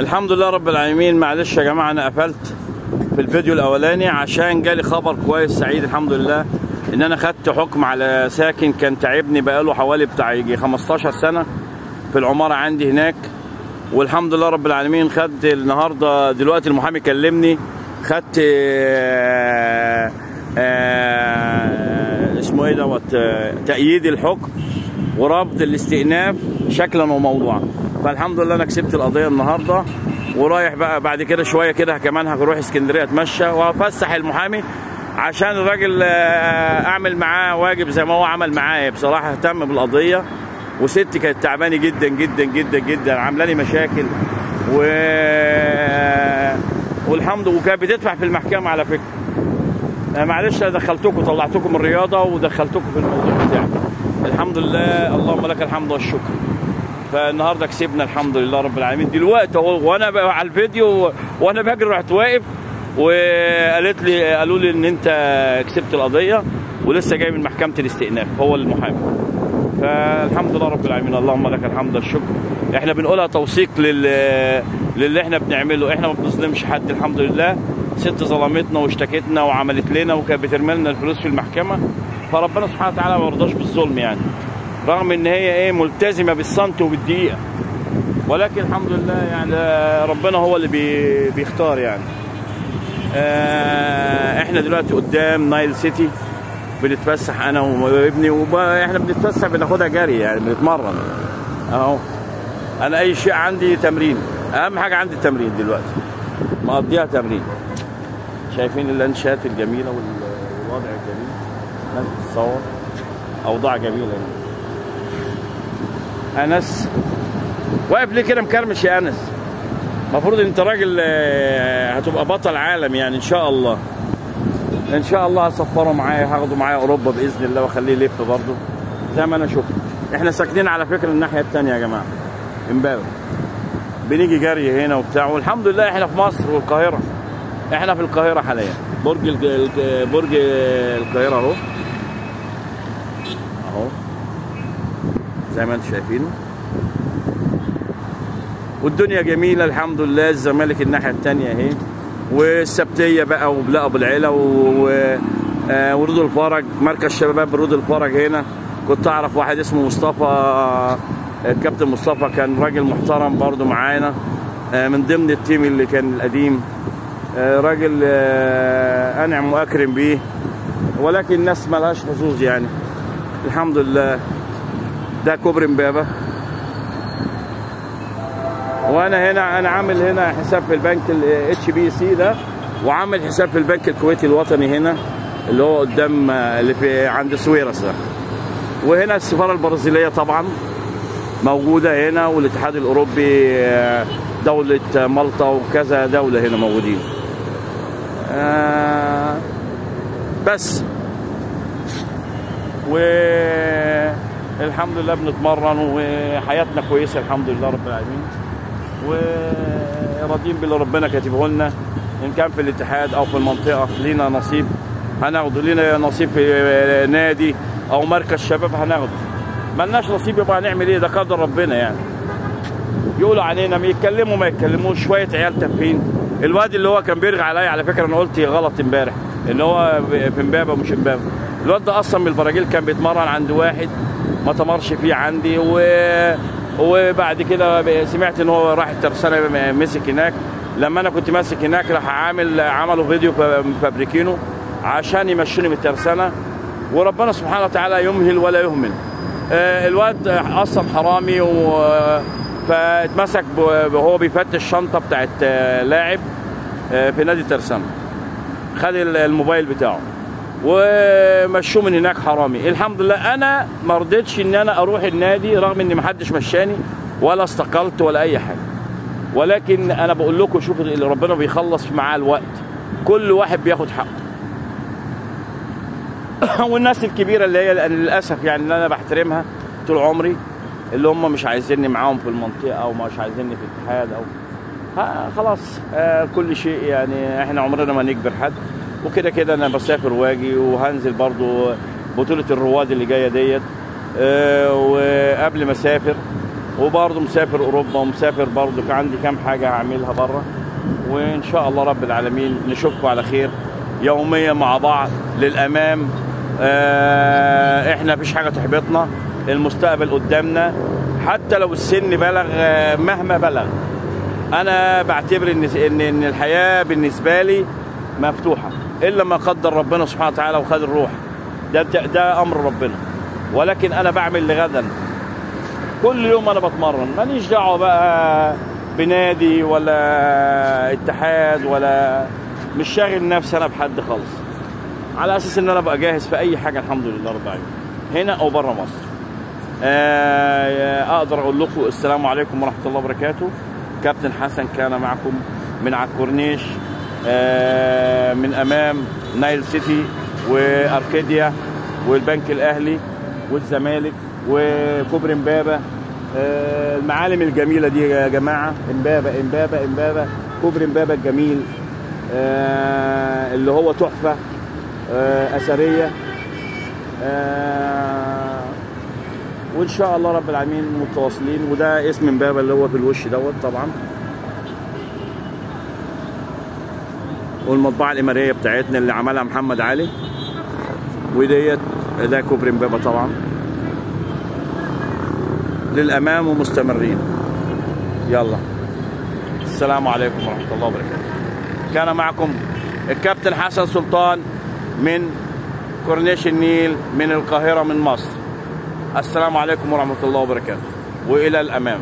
الحمد لله رب العالمين. معلش يا جماعة انا قفلت في الفيديو الاولاني عشان جالي خبر كويس سعيد الحمد لله، ان انا خدت حكم على ساكن كان تعبني بقاله حوالي بتاع يجي 15 سنة في العمارة عندي هناك، والحمد لله رب العالمين. خدت النهارده دلوقتي المحامي كلمني، خدت اسمه ايه دوت، تأييد الحكم ورفض الاستئناف شكلا وموضوعا. فالحمد لله انا كسبت القضية النهارده، ورايح بقى بعد كده شوية كده كمان هروح اسكندرية اتمشى وافسح المحامي عشان الراجل اعمل معاه واجب زي ما هو عمل معايا. بصراحة اهتم بالقضية، وستي كانت تعبانة جدا جدا جدا جدا، عامله لي مشاكل والحمد لله، وكانت بتدفع في المحكمة على فكرة. معلش انا دخلتكم، طلعتكم من الرياضة ودخلتكم في الموضوع بتاعي. الحمد لله، اللهم لك الحمد والشكر. فالنهارده كسبنا الحمد لله رب العالمين. دلوقتي اهو وانا على الفيديو وانا بجري رحت واقف، وقالت لي، قالوا لي ان انت كسبت القضية ولسه جاي من محكمة الاستئناف هو المحامي. فالحمد لله رب العالمين، اللهم لك الحمد والشكر. احنا بنقولها توثيق للي احنا بنعمله، احنا ما بنظلمش حد الحمد لله. ست ظلمتنا واشتكتنا وعملت لنا وكانت بترمي لنا الفلوس في المحكمة، فربنا سبحانه وتعالى ما يرضاش بالظلم يعني، رغم ان هي ايه ملتزمة بالسنت وبالدقيقه، ولكن الحمد لله يعني ربنا هو اللي بيختار يعني. احنا دلوقتي قدام نايل سيتي بنتفسح انا وابني، واحنا بنتفسح بناخدها جري يعني، بنتمرن اهو. انا اي شيء عندي تمرين، اهم حاجة عندي التمرين دلوقتي، مقضيها تمرين. شايفين اللانشات الجميلة والوضع الجميل، ناس بتتصور، اوضاع جميلة يعني. انس واقف ليه كده مكرمش يا انس؟ المفروض انت راجل هتبقى بطل عالم يعني ان شاء الله. ان شاء الله هسفره معايا، هاخده معايا اوروبا باذن الله، واخليه يلف برضه زي ما انا شفت. احنا ساكنين على فكرة الناحية الثانية يا جماعة، امبابه، بنيجي جري هنا وبتاع، والحمد لله احنا في مصر والقاهره. احنا في القاهرة حاليا، برج القاهرة اهو اهو زي ما انتم شايفينه، والدنيا جميلة الحمد لله. الزمالك الناحية الثانية اهي، والسبتيه بقى، وبلاء ابو العلا، ورود الفرج، مركز شباب رود الفرج هنا. كنت اعرف واحد اسمه مصطفى، الكابتن مصطفى، كان راجل محترم برضو معانا من ضمن ال team اللي كان القديم، راجل انعم واكرم بيه، ولكن الناس مالهاش حظوظ يعني. الحمد لله. ده كوبري امبابه، وانا هنا انا عامل هنا حساب في البنك ال HBC ده، وعامل حساب في البنك الكويتي الوطني هنا اللي هو قدام، اللي في عند سويرس ده. وهنا السفارة البرازيليه طبعا موجودة هنا، والاتحاد الاوروبي، دولة مالطا، وكذا دولة هنا موجودين. بس والحمد لله بنتمرن وحياتنا كويسة الحمد لله رب العالمين، وراضيين باللي ربنا كاتبه لنا، ان كان في الاتحاد او في المنطقة لينا نصيب هناخده، لينا نصيب في نادي او مركز شباب هناخده، ملناش نصيب يبقى هنعمل ايه؟ ده قدر ربنا يعني. يقولوا علينا، ما يتكلموا ما يتكلموش، شوية عيال تافهين. الواد اللي هو كان بيرغي عليا على فكرة، انا قلت غلط امبارح ان هو في امبابه مش امبابه، الواد ده اصلا من البراجيل، كان بيتمرن عند واحد ما تمرش فيه عندي، وبعد كده سمعت ان هو راح الترسانه مسك هناك. لما انا كنت ماسك هناك راح عملوا فيديو فابريكينه عشان يمشوني من الترسانه، وربنا سبحانه وتعالى يمهل ولا يهمل. الواد اصلا حرامي، فاتمسك وهو بيفتش شنطه بتاعت لاعب في نادي ترسانه، خد الموبايل بتاعه ومشوه من هناك حرامي. الحمد لله انا ما رضيتش ان انا اروح النادي، رغم ان ما حدش مشاني ولا استقلت ولا اي حاجة، ولكن انا بقول لكم شوفوا اللي ربنا بيخلص معاه الوقت، كل واحد بياخد حقه. والناس الكبيرة اللي هي للاسف يعني اللي انا بحترمها طول عمري، اللي هم مش عايزيني معاهم في المنطقة او مش عايزيني في الاتحاد او خلاص، كل شيء يعني احنا عمرنا ما نجبر حد، وكده كده انا بسافر واجي، وهنزل برضو بطولة الرواد اللي جاية ديت، وقبل ما اسافر وبرضه مسافر اوروبا، ومسافر برضه عندي كام حاجة هعملها بره. وان شاء الله رب العالمين نشوفكم على خير يوميا مع بعض للامام. احنا مفيش حاجة تحبطنا، المستقبل قدامنا حتى لو السن بلغ مهما بلغ. انا بعتبر ان الحياة بالنسبة لي مفتوحة، الا ما قدر ربنا سبحانه وتعالى وخد الروح، ده امر ربنا. ولكن انا بعمل لغدا، كل يوم انا بتمرن، ماليش دعوه بقى بنادي ولا اتحاد ولا، مش شاغل نفسي انا بحد خالص، على اساس ان انا ابقى جاهز في اي حاجة الحمد لله رب العالمين، هنا او بره مصر. اقدر اقول لكم السلام عليكم ورحمة الله وبركاته. كابتن حسن كان معكم من على الكورنيش، من امام نايل سيتي واركيديا والبنك الاهلي والزمالك وكوبري امبابه. المعالم الجميلة دي يا جماعة، امبابه امبابه امبابه، كوبري امبابه الجميل، اللي هو تحفة اثرية. وان شاء الله رب العالمين متواصلين. وده اسم امبابه اللي هو في الوش دوت طبعا، والمطبعه الاماريه بتاعتنا اللي عملها محمد علي، وديت ده كوبري امبابه طبعا. للامام ومستمرين. يلا السلام عليكم ورحمة الله وبركاته. كان معكم الكابتن حسن سلطان من كورنيش النيل، من القاهرة، من مصر. السلام عليكم ورحمة الله وبركاته، والى الامام.